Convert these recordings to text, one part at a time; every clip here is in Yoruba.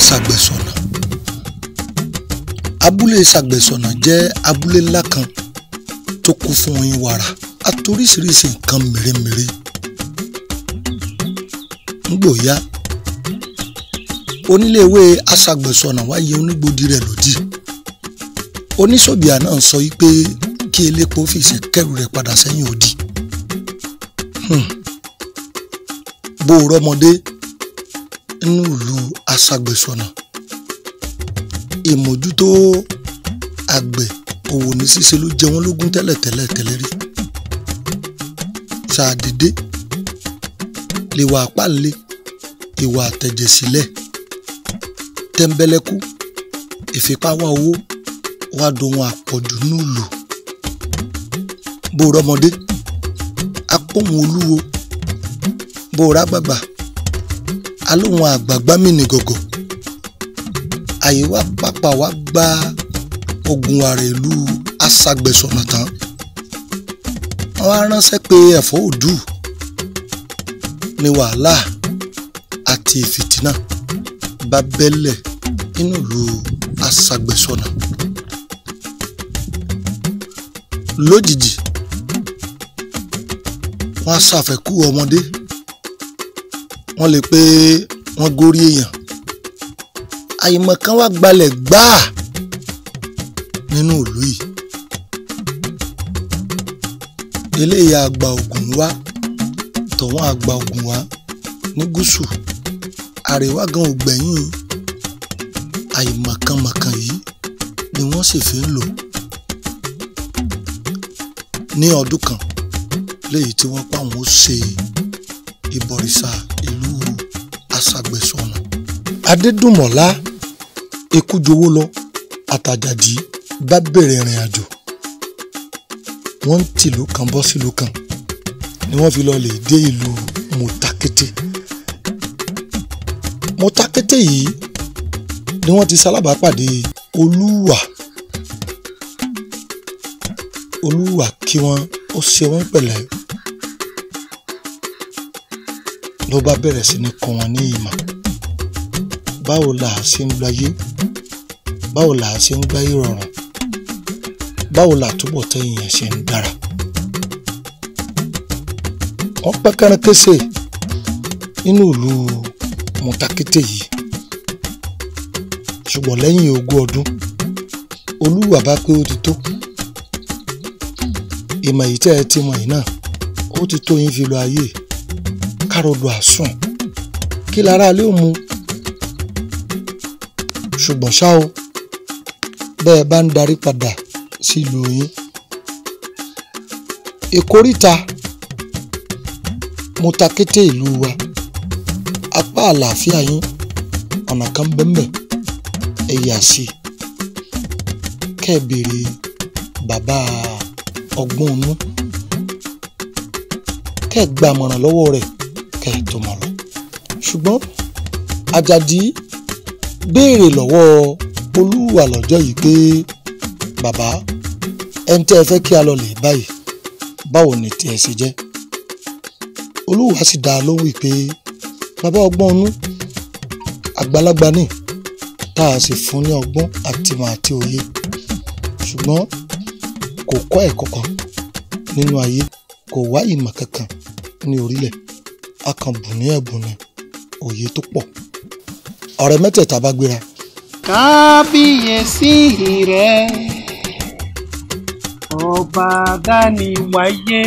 Ṣàgbẹ̀sọ̀nà. Abúlé Ṣàgbẹ̀sọ̀nà jẹ́ abúlé ńlá kan tó kún fún oyin wàrà àtoríṣiríṣi nǹkan mèremère. Ńgbòyá oníléèwé Aṣàgbẹ̀sọ̀nà wá yẹ onígbòdì rẹ̀ lòdì. Oníṣòbìà náà sọ wípé kí elépo fìṣẹ́ kẹ́rù rẹ̀ padà sẹ́yìn odi. Bó o rọ́mọdé nínú ìlú Aṣàgbẹ̀sọ̀nà, ìmójútó àgbẹ̀ òwò ní ṣíṣe ló jẹ wọ́n lógún tẹ́lẹ̀tẹ́lẹ̀ tẹ́lẹ̀ rí. Ṣàdédé lèwà àpáǹlé, ìwà àtẹ̀jẹ̀sílẹ̀, tẹ́ńbẹ́lẹ́kú, ìfipáwá owó wá dohun àpọ̀jù nílùú. Bó o rọ́mọdé, apóhùn olúwo. Bó o rágbàgbà, alóhùn àgbàgbà mìíní gọ̀gọ̀. Àyè wá pàpà wá gba ogun ààrẹ ìlú Aṣàgbẹ̀sọ̀nà tán. Wọ́n á ránṣẹ́ pé ẹ̀fọ́ òdù ní wàhálà àti ìfìtínà bá bẹ́lẹ̀ nínú ìlú Aṣàgbẹ̀sọ̀nà. Lójijì wọ́n á ṣàfẹ́kù ọmọdé, wọ́n lè pé wọ́n gorí èèyàn. Àìmọ̀ kan wá gbalẹ̀ gbáà nínú ìlú yìí. Eléyìí àgbà ògùn wá, tọ̀wọ́n àgbà ògùn wá ní gúúsù, àríwá gan ò gbẹ̀yìn. Àìmọ̀kànmọ̀kàn yìí ni wọ́n sì fi ń lò. Ní ọdún kan léyìí tí wọ́n pàwọn ó ṣe ìbọ̀rìṣà ìlú Aṣàgbẹ̀sọ̀nà. Adédùnmọ̀lá Ekújowó lọ àtàjàdí bá bẹ̀rẹ̀ ìrìn àjò. Wọ́n ń tìlú kan bọ́ sílùú kan ni wọ́n fi lọ lè dé ìlú Mọ̀tákété. Mọ̀tákété yìí ni wọ́n ti ṣalábàápàdé Olúwa. Olúwa kí wọ́n, ó ṣe wọ́n pẹ̀lẹ́. Ló bá bẹ̀rẹ̀ sí ní kọ́ wọn ní ìmọ̀. Báwo là á ṣe ń lo ayé? Báwo là á ṣe ń gbáyé rọrùn? Báwo là túbọ̀ tẹ́yìn yẹn ṣe ń dára? Wọ́n pẹ́ kẹ́rẹ́kẹ́sẹ̀ nínú ìlú Mọ̀tákété yìí. Ṣùgbọ́n lẹ́yìn 20 ọdún, Olúwa bá pé ó ti tó. Ìmọ̀ yìí tẹ́ ẹ ti mọ̀ yìí náà, ó ti tó yín fi lo ayé. Kárọ̀dù àsùn, kí lára alẹ́ ò mu. Ṣùgbọ́n ṣá o, bẹ́ẹ̀ bá ń darí padà sílùú yín, ìkóríta Mọ̀tákété ìlú wa, apá àlàáfíà yín, ọ̀nà kan bẹ́ẹ̀ ẹ yà sí i. Kẹ́ ẹ béèrè bàbá ọgbọ́n inú, kẹ́ ẹ gba àmọ̀ràn lọ́wọ́ rẹ̀, kẹ́ ẹ tó mọ̀ lọ. Ṣùgbọ́n Àjàdí béèrè lọ́wọ́ Olúwa lọ́jọ́ yìí pé, bàbá, ẹni tí ẹ fẹ́ kí a lọ lè báyìí, báwo ni tí ẹ ṣe jẹ́? Olúwa sì dá a lóhùn pé bàbá ọgbọ́n inú àgbàlagbà ni, tá a sì fún ní ọgbọ́n àti ìmọ̀ àti òye, ṣùgbọ́n kò kọ́ ẹ̀kọ́ kan nínú ayé, kò wá ìmọ̀ kankan ní orílẹ̀, a kàn bùn ní ẹ̀bùn ní òye tó pọ̀. Ọ̀rẹ́ mẹ́tẹ̀ẹ̀ta bá gbéra. Kábíyèsí rẹ, ọba dániwáyé,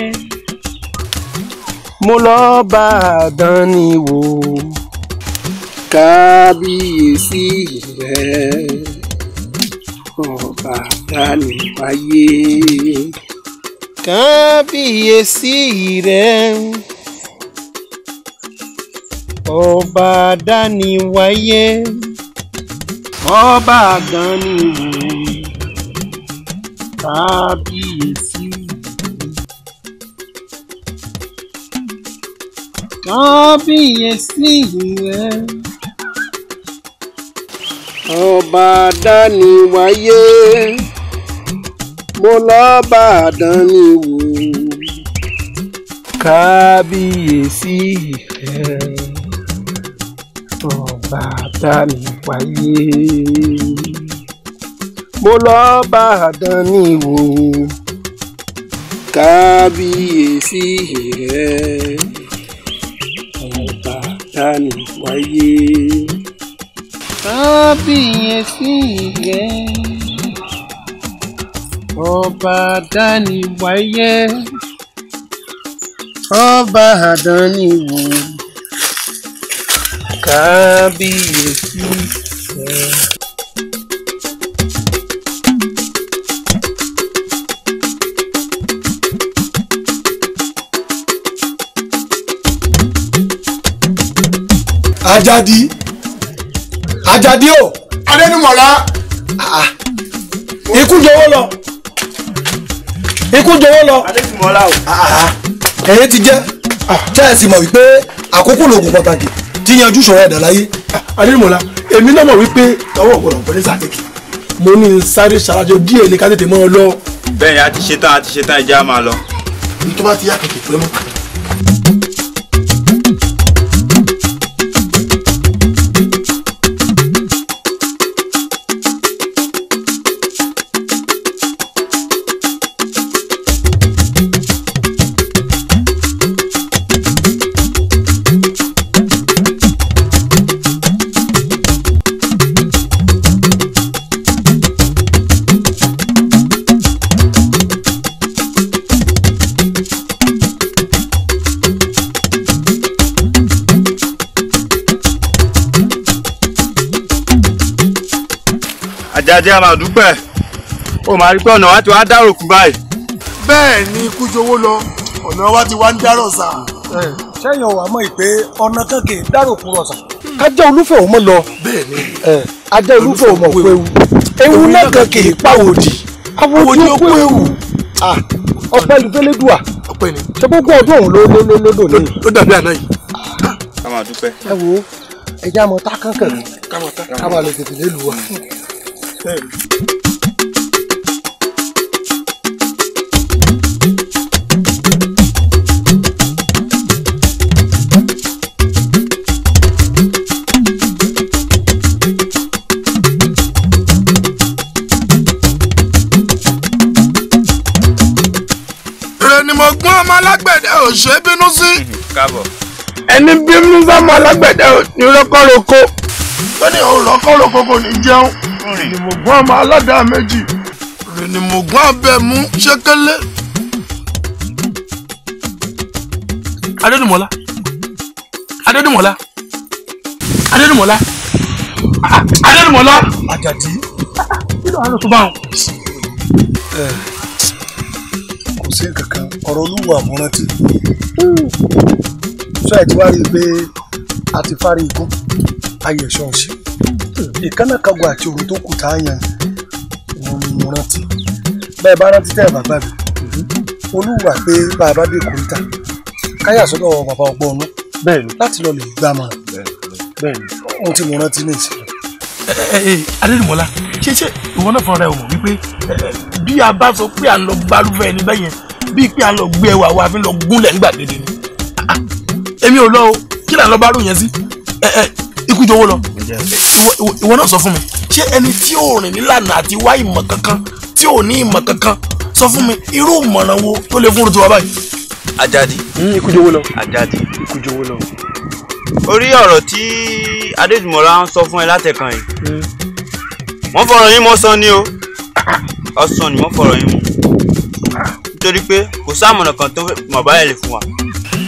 mo lọ bá àdánìwò. Kábíyèsí rẹ, ọba dániwáyé. Kábíyèsí rẹ, ọba dániwáyé, ọba àdánìwò. Kábíyèsí rẹ, kábíyèsí rẹ, ọba dániwáyé, mo lọ́ba àdánìwò. Kábíyèsí rẹ, ọba. Ọba àdániwáyé. Mo lọ bá àdánìwò. Kábíyèsí rẹ. Ọba àdániwáyé. Kábíyèsí rẹ. Ọba àdániwáyé. Ọba àdánìwò. Kábíyèsí rẹ. Àjàdí, Àjàdí o. Adénímọ̀lá. Ikú jọ̀wọ́ lọ. Ikú jọ̀wọ́ lọ. Adénímọ̀lá o. Ẹ̀yin ti jẹ́ tẹ́ ẹ sì mọ̀ wípé àkókò lògùn pàtàkì tí yanjú ìṣòro ẹ̀dá láyé. Adénímọ̀lá, èmi náà mọ̀ wípé ọwọ́ ọ̀gbọ̀nọ̀ pẹ̀lú sàkéèkì. Mo ní sáré ṣarajọ díẹ̀ ní ká tètè mọ́ ọ lọ. Bẹ́ẹ̀ni, a ti ṣetán, a ti ṣetán, ẹ jẹ́ á máa lọ. Tó bá ti yá kẹ̀kẹ́ pẹ́ mọ́. Àjàdí, a máa dúpẹ́. Ó máa rí pé ọ̀nà wa ti wá dárò kú báyìí. Bẹ́ẹ̀ ni ikú jowó lọ, ọ̀nà wa ti wá ń dárò sà. Sẹ́yìn ọ̀wà mọ̀ pé ọ̀nà kan kì í dárò kú rọ̀sà. Kájá olúfẹ̀ ò mọ̀ lọ. Bẹ́ẹ̀ ni. Ajá olúfẹ̀ ò mọ̀ kú ewu. Ewu náà kan kì í pàwòdì. Àwòdì ó kú ewu. Ọpẹ́ lu Fẹ́lẹ́dùà. Ọpẹ́ ni. Ṣé gbogbo ọdún òun ló dò ní? Ló dàbí àná yìí. Ká máa dúpẹ́. Ẹ wo, ẹ já mọ tá kánkàn. Ká máa lè tètè lé lu wa. Èrè ni mo gbọ́n ọmọ alágbẹ̀dẹ ò ṣe é bínú sí. Káàbọ̀. Ẹni bínú sọ́mọ alágbẹ̀dẹ ò ní rọ́kọ́rọ́kọ́. Ó ní òun rọ́kọ́rọ́kọ́ kò ní jẹun. Ni mo gbọ́n ọmọ aládàá méjì. Rè ni mo gbọ́n abẹ mú ṣékélé. Adédùmọ̀lá, Adédùmọ̀lá, Adédùmọ̀lá, Adédùmọ̀lá. Àjàdí. Kí ló wà ló tó bá wọn? Kò sí nǹkan kan, ọ̀rọ̀ olúwo àmúrántí. Sọ ẹ̀ tí wàá rí i pé a ti fárí ikú, ayé ẹ̀ṣọ́ ọ̀ṣẹ́. Ìkànnà kago àti òru tó kù tá a yàn òun ni mo rántí. Bẹ́ẹ̀ bá rántí tẹ́ ẹ̀ bàbá mi. Olúwa pé bàbá dé kòríta. Káyà sọ́dọ̀ bàbá ọgbọ́n ọ̀nù. Bẹ́ẹ̀ni. Láti lọ lè gbà mọ̀. Bẹ́ẹ̀ni. Ohun tí mo rántí ní ìsìn. Adédùmọ̀lá, ṣé ìwọ náà fúnra ẹ mọ̀ wípé bí a bá sọ pé à ń lọ gbárùfẹ́ ẹni bẹ́yẹn bíi pé à ń lọ gbé ẹwà wa fi lọ gúnlẹ̀ nígbà gidi ni. Èmi ò lọ o, kí là ń lọ bá rò yẹn sí? Ikú jọ̀wọ́ lọ. Ìwọ náà sọ fún mi, ṣé ẹni tí ò rìn nílànà àti wá ìmọ̀ kankan, tí ò ní ìmọ̀ kankan, sọ fún mi irú ìmọ̀ràn wo tó lè fún tiwa báyìí? Àjàdí. Ikú jọ̀wọ́ lọ. Àjàdí. Ikú jọ̀wọ́ lọ. Orí ọ̀rọ̀ tí Adédùmọ̀lá ń sọ fún ẹ látẹ̀kan yìí. Wọ́n fọ̀rọ̀ yín mọ́ sán ni o. Ọ̀sán ni wọ́n fọ̀rọ̀ yín mọ́. Nítorí pé kò sáàmọ̀nà kan tó mọ̀ báyìí lè fún wa.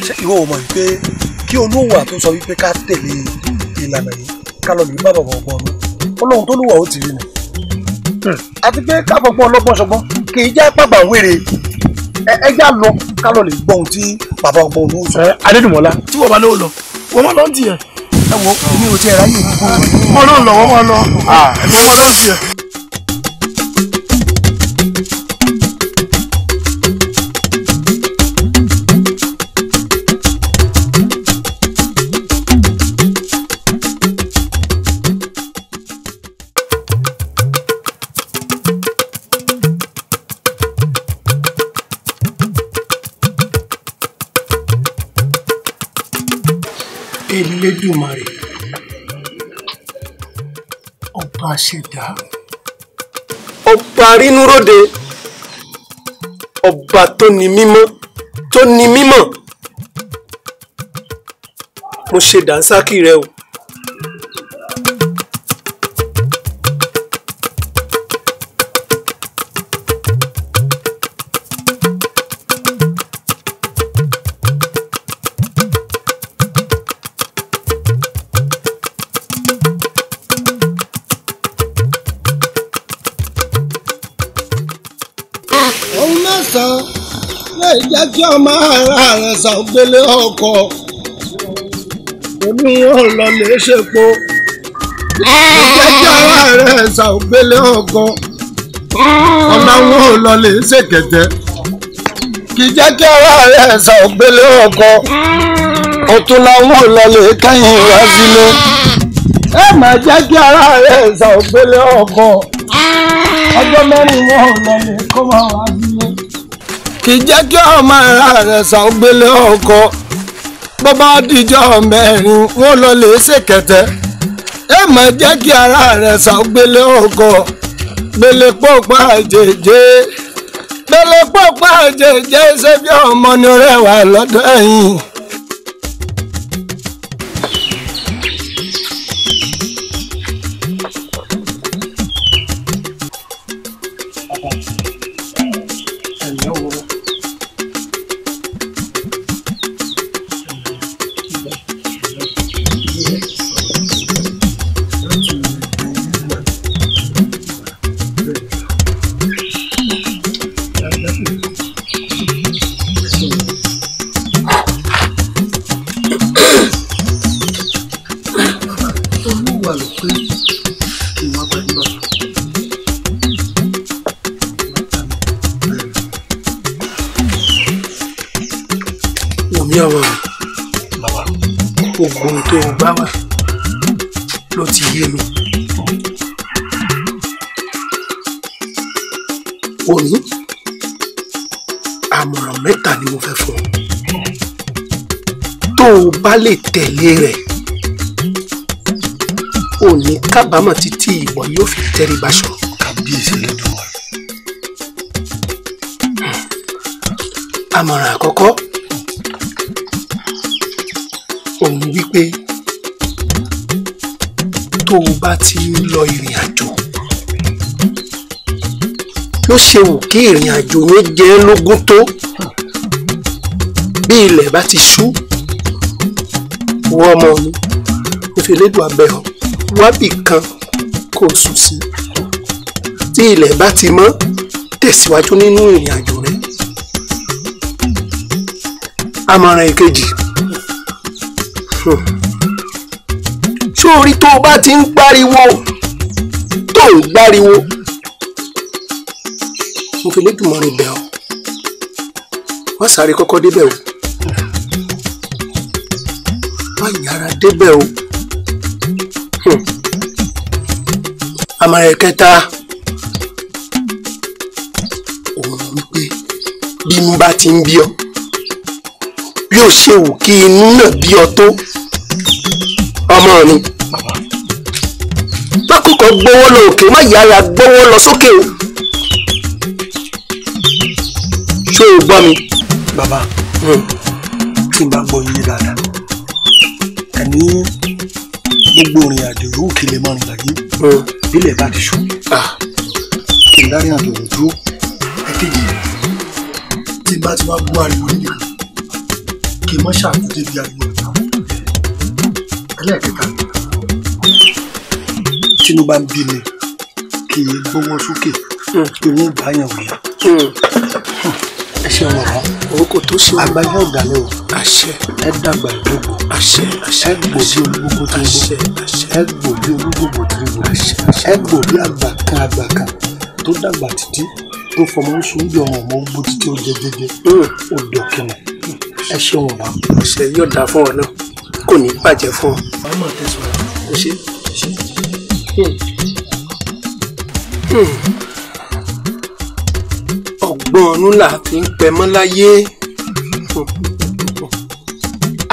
Ṣé ìwọ ò mọ̀ wípé kí olówó àtún sọ wípé ká tẹ̀lé ìlànà yìí ká lọ lè bá bàbá ọgbọ́n ọdún Ọlọ́run tó lùwà ó ti rí ni. Àti pé ká fọgbọ́n ọlọ́gbọ́n ṣọgbọ́n kì í já pàgbà wéré ẹ já lọ ká lọ lè gbọ́ ohun tí bàbá ọgbọ́n ọdún sọ. Adédùmọ̀lá, tí wọ́n bá lówó lọ, wọ́n máa lọ ń tiẹ̀. Ẹ wo, èmi ò tiẹ̀ ráyè gbogbo. Wọ́n ló ń lọ, wọ́n máa lọ. Ẹ̀gbọ́n wọn ló ń tiẹ̀. Elédùmarè, Ọba ṣẹ̀dá. Ọba rínúróde, ọba tó ní mímọ́ tó ní mímọ́, mo ṣe dànsákì rẹ o. Ohun mẹ́sàn-án lè jẹ́ kí ọmọ ara rẹ̀ ṣàgbélé ọkọ̀ òní wọn lọ lè ṣepo. Lè jẹ́ kí ara rẹ̀ ṣàgbélé ọkọ̀ ọ̀nà wọn lọ lè ṣèkẹ̀tẹ̀. Kì í jẹ́ kí ara rẹ̀ ṣàgbélé ọkọ̀ ọ̀tún làwọn lọ lè kẹ́yìn wá sílé. Ẹ má jẹ́ kí ara rẹ̀ ṣàgbélé ọkọ̀ ọjọ́ mẹ́rin wọn lọ lè kó máa wá sílé. Kì í jẹ́ kí ọmọ ara rẹ̀ ṣàgbélé ọkọ bó bá dìjọ́ mẹ́rin wọn lọ lè ṣèkẹ̀tẹ̀. Ẹ má jẹ́ kí ara rẹ̀ ṣàgbélé ọkọ gbélé pọ́pá jèjé gbélé pọ́pá jèjé ṣé bí ọmọ ni rẹwà lọ́dọ̀ ẹ̀yìn. Olúwa ló pé kí wọ́n bá yín bàbá. Wòmí ọmọ mi, Bàbá, gbogbo ohun tó o bá wà ló ti yé mi. Wòmí, àmọ̀ràn mẹ́ta ni mo fẹ́ fún ọ. Tó o bá lè tẹ̀lé rẹ̀, ò ní kábàámọ̀ títí ìwọ yóò fi tẹríba sọ. Kábíyèsí Elédùmarè. Àmọ̀ràn àkọ́kọ́ òun wípé tó o bá ti ń lọ ìrìn àjò, ló ṣe wù kí ìrìn àjò yẹn jẹ́ lógún tó, bí ilẹ̀ bá ti ṣú, wọ ọmọ mi, mo fi Elédùà bẹ̀ ọ́, wábì kan kó o sùn sí. Tí ilẹ̀ bá ti mọ́, tẹ̀síwájú nínú ìrìn àjò rẹ. Àmọ̀ràn ìkejì, ṣó o rí tó o bá ti ń gbáriwo tó ń gbáriwo, mo fi Elédùmarè bẹ̀ ọ́, wọ́n sáré kọ́kọ́ débẹ̀ o, wọ́n yára débẹ̀ o. Àmọ̀ràn ìkẹta òun wípé bí inú bá ti ń bí ọ, bí ó ṣe wù kí inú náà bí ọ tó, ọmọ mi, má kọ́kọ́ gbọ́wọ́ lọ òkè, má yára gbọ́wọ́ lọ sókè o. Ṣé o gbọ́ mi? Bàbá, tí n bá gbọ́ yín dáadáa, ẹni gbogbo ìrìn àjò yòówù kí lè máa rìn láyé, bílẹ̀ bá ti ṣú, kí n dárí àjò rẹ̀ dúró. Ẹ̀kejì, tí n bá ti wá gbọ́ ariwo níbi kan, kí n má ṣàtúndé bí ariwo ọ̀tá. Ẹlẹ́ẹ̀kẹta, tínú bá ń bí mi, kí n gbọ́wọ́ sókè kí n bá yàn wí. Ẹ ṣeun bàbá. Orúkọ tó ṣe Àgbáyé ọ̀dàlẹ̀ o. Àṣẹ. Ẹ dàgbà ìdógbò. Àṣẹ. Ẹ gbò bí olúgbògbò tí ń gbò. Àṣẹ. Ẹ gbò bí olúgbògbò tí ń gbò. Ẹ gbò bí àgbà kan àgbà kan tó dàgbà títí tó fọmọ oṣù ń yọrùn ọmọ ogbó títí ó jẹjẹjẹ. Ó dọ̀kìnà. Ẹ ṣeun bàbá. Àṣẹ yóò dáa fún ọ náà, kò ní bàjẹ́ fún ọ. Màmá tẹ̀sán. Ó ṣe. Ọgbọ́n ọ̀nù là fi ń pẹ́ mọ́ láyé.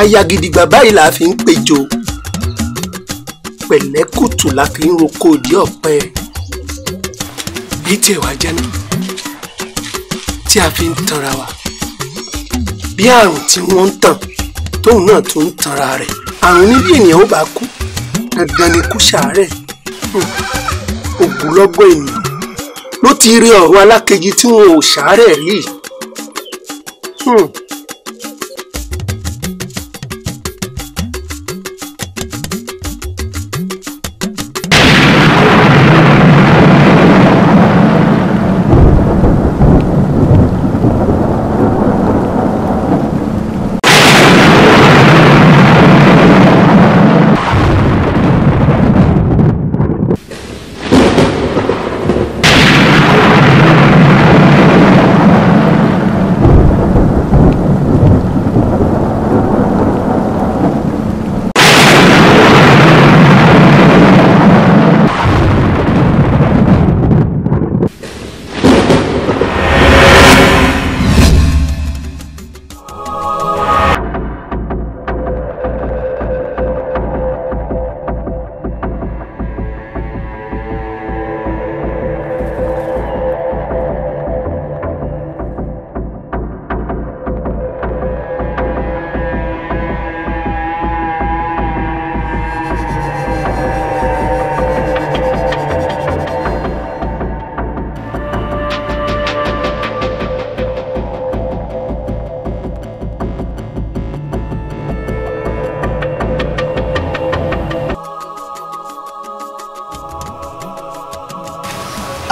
Aya gidigba báyìí là fi ń péjọ. Pẹ̀lẹ́kùtù la fi ń roko òdì ọ̀pẹ. Bí tiẹ̀ wá jẹ́ náà tí a fi ń tanra wa, bí àrùn tí wọ́n ń tàn tóun náà tún ń tanra rẹ̀. Àrùn ní bí ènìyàn ó bá kú, dandan ni kú ṣàárẹ̀. Ògúnlọ́gbọ̀n ènìyàn ló ti rí ọ̀rọ̀ alákejì tí wọn ò ṣàárẹ̀ rí.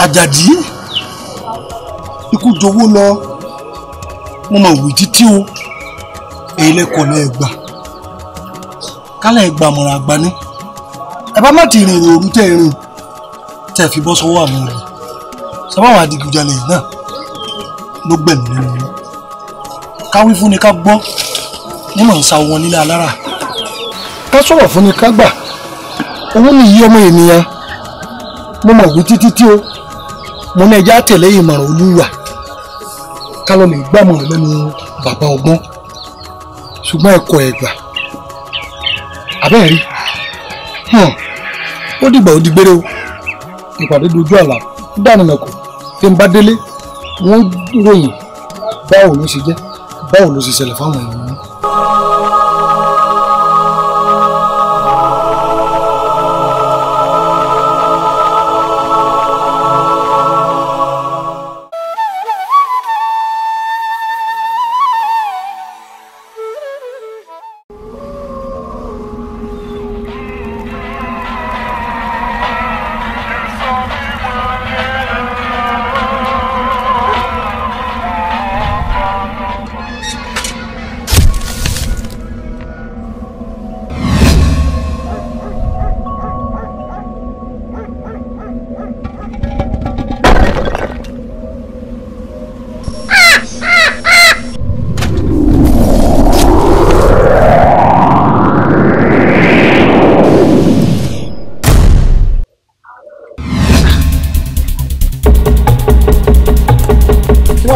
Àjàdí, ikú jowó lọ, mo mọ̀ wí títí o, èyí lẹ́kọ̀ọ́ lẹ́ẹ̀gbà, kálẹ̀ ẹ̀gbà mọ̀ràn àgbà ní. Ẹ bá má ti rìn ìrìn òru tẹ́ ẹ rìn, tẹ́ ẹ fi bọ́ sọ́wọ́ àwọn olè. Sábà àwọn adigunjalè yìí náà ló gbẹ̀mí nínú wọn. Ká wí fún ni ká gbọ́, wọ́n mọ̀ ń sa wọn nílé alára. Ká sọ̀rọ̀ fún ni ká gbà, òun nìyí ọmọ ènìyàn. Mo mọ̀ wí títí tí o, mo ní ẹja tẹ̀lé ìmọ̀ràn Olúwa, ká lọ lè gbàmọ̀ràn lẹ́nu bàbá ọgbọ́n, ṣùgbọ́n ẹ̀kọ́ ẹ̀gbà abẹ́ẹ̀ rí. Ó dìgbà ó dìgbére o, ìpàdé dojú àlà dànù mẹ́kọ̀. Tí n bá délé wọ́n ròyìn báwo ló ṣe jẹ́, báwo ló ṣe ṣẹlẹ̀ fáwọn èèyàn mi.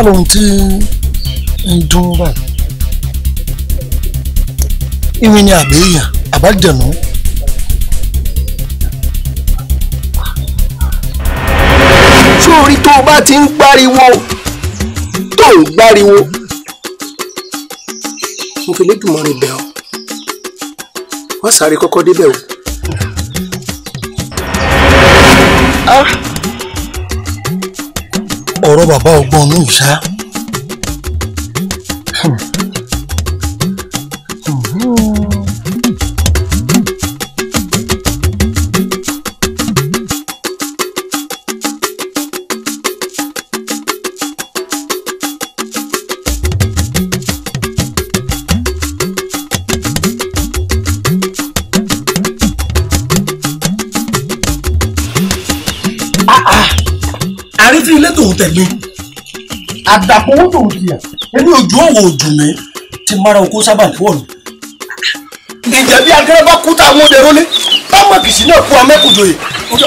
Lóhun tí ń dún báyìí, ìwé ni àbẹ́yàn àbájẹ̀nú. Sórí tó o bá ti ń gbáriwo tó ń gbáriwo, mo fi Elédùmarè bẹ̀ ọ́, wọ́n sáré kọ́kọ́ débẹ̀ o. Ọ̀rọ̀ bàbá ọgbọ́n ní ìṣá. Àrífín ilé tòun tẹ̀lé àdàpọ̀ owó tòun tìyà ẹni ojú òwò ojú mi ti mara oko sábà ní wọ̀lú. Ìjẹ́ bí akẹ́rẹ́ bá kú táwọn òde rólé táwọn kìsì náà kú amẹ́kùjòyè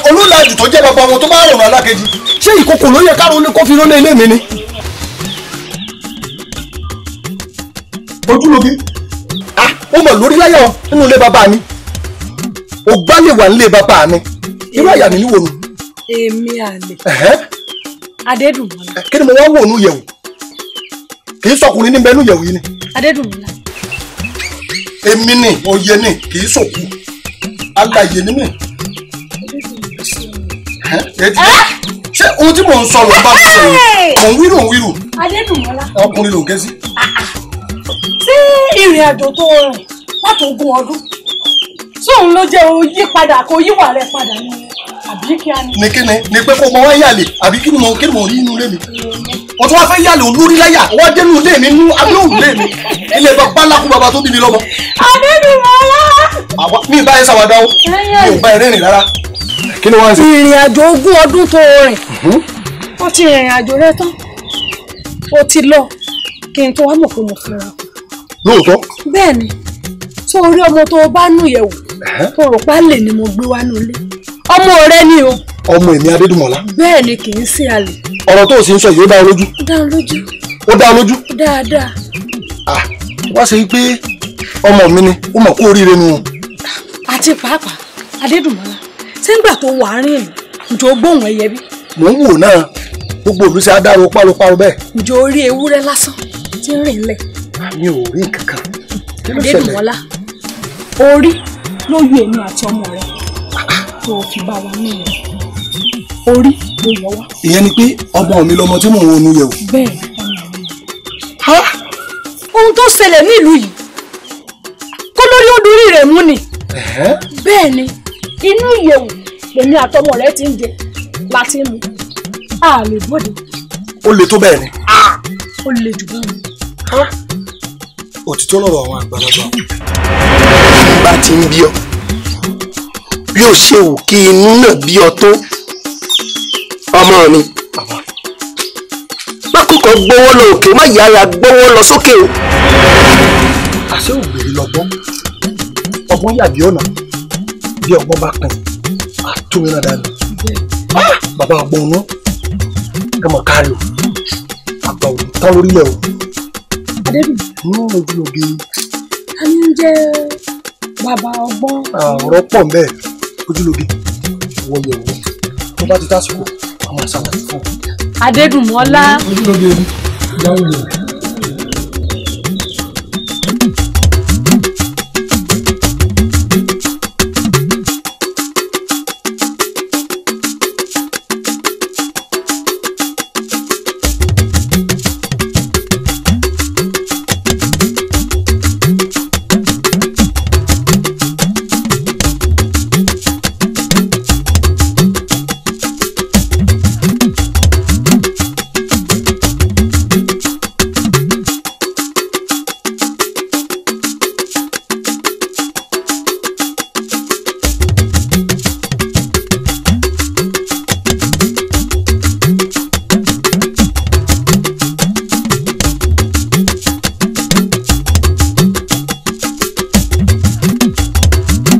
olólàjù tó jẹ́ bàbá wọn tó bá rọrùn alákejì, ṣé ìkòkò ló yẹ káàró ní kó fi rólé ilé mi ni. Ojúlóge, ó mọ̀ lórí láyọ̀ nínú ilé bàbá mi, O gbá lè wà nílé bàbá mi. Irú àyà mi níwò nu. Èmi àlè. Adédùnmọ́lá. Kí ni mo wá wò nú yẹ̀wò? Kì í sọkùnrin níbẹ̀ nú yẹ̀wò yìí ni. Adédùnmọ́lá. Èmi ni oyè ni kì í sòkú. Alàyè ni mí. Ṣé ohun tí mò ń sọ ló ń bá mi sọ yìí? Mò ń wíru òun wíru. Adédùnmọ́lá. Ọkùnrin ló ń ké sí. Ṣé ìrìn àjò tó rìn láti ogún ọdún? Sóun ló jẹ́ o yí padà kó yíwà rẹ padà ni àbí kí a ní. Ní kíni ni pé kó mọ wá yàlè àbí kí ni mo rí inú ilé mi. Wọ́n tún wá fẹ́ yàlè olórí láyà wọ́n dé inú ilé mi nú abúlé ilé mi. Ilé bàbá ńlá kú bàbá tó bí mi lọ́mọ. Adédùnmọ́lá. Àwa mi bá ẹ ṣàwàdà o, mi ò bá ẹ rẹ́rìn rárá. Kí ni wọ́n ń ṣe? Ìrìn àjò ogún ọdún tó rìn. Ó ti rìnrìn àjò rẹ tán. Ó ti lọ kí n tó wá mọ̀ pé mo fẹ́ra. Lóòótọ́. Bẹ́ẹ̀ni, tó orí ọmọ tó o bá nù yẹ̀wò tó rò pa lè ni mo gbé wá nulẹ̀. Ọmọ rẹ ni o. Ọmọ èmi Adédùnmọ́lá. Bẹ́ẹ̀ni kì í ṣe àlè. Ọ̀rọ̀ tó o sì ń sọ yìí ó dá ọ lójú. Ó dá ọ lójú. Ó dá ọ lójú. Dáadáa. Ah, wá ṣe pé ọmọ mi ni ó mọ̀ kó oríire nu. Àti pàápàá Adédùnmọ́lá ṣé ń gbà tó wà á rìn ìlú ǹjọ́ gbóhùn ẹyẹ bí. Mò ń wò náà gbogbo òlú ṣe adáro páropáro bẹ́ẹ̀. Ǹjọ́ orí ewúrẹ́ lásán tí ń rìn lẹ̀. Mi ò rí nǹkan kan. Kí ló ṣẹlẹ̀? Adédùnmọ́lá orí ló yọ èmi àti ọmọ rẹ tó o fi bá wa ní ìyẹn orí ló yọ wá. Ìyẹn ni pé ọmọ mi lọmọ tí mò ń wọnú yẹ̀wò. Bẹ́ẹ̀ ọmọ mi. Ohun tó ṣẹlẹ̀ nílùú yìí kó lórí ó dorí rẹ̀ mú ni. Bẹ́ẹ̀ ni inú ìyẹ̀wò lèmi àtọmọ rẹ ti ń jẹ láti mú a lè bóde. Ó le tó bẹ́ẹ̀ ni. Ó le jù bẹ́ẹ̀ ni. Òtítọ́ lọ̀rọ̀ àwọn àgbàlagbà. Bá ti ń bí ọ bí ó ṣe wù kí inú náà bí ọ tó ọmọ mi pákókò gbowó lọ òkè má yára gbowó lọ sókè o. Àṣé ògbèrè lọ́gbọ́n ọgbọ́n yàbí ọ̀nà bí ọgbọ́n bá pin àtúnmí náà dànù. Bàbá ọgbọ́n ọ̀nà ẹ mọ̀ kárí o àgbà òní tán lórílẹ̀ o. Adédùn. Nínú ojúlóge. Ta ni ń jẹ́ bàbá ọgbọ́n? Ọ̀rọ̀ pọ̀ ń bẹ́ẹ̀ ojúlóge wọ yẹ̀wò tó bá ti tásìkò àwọn àṣàlàyé fún un. Adédùnmọ́lá. Ojúlóge ìyáwó yẹ̀wò.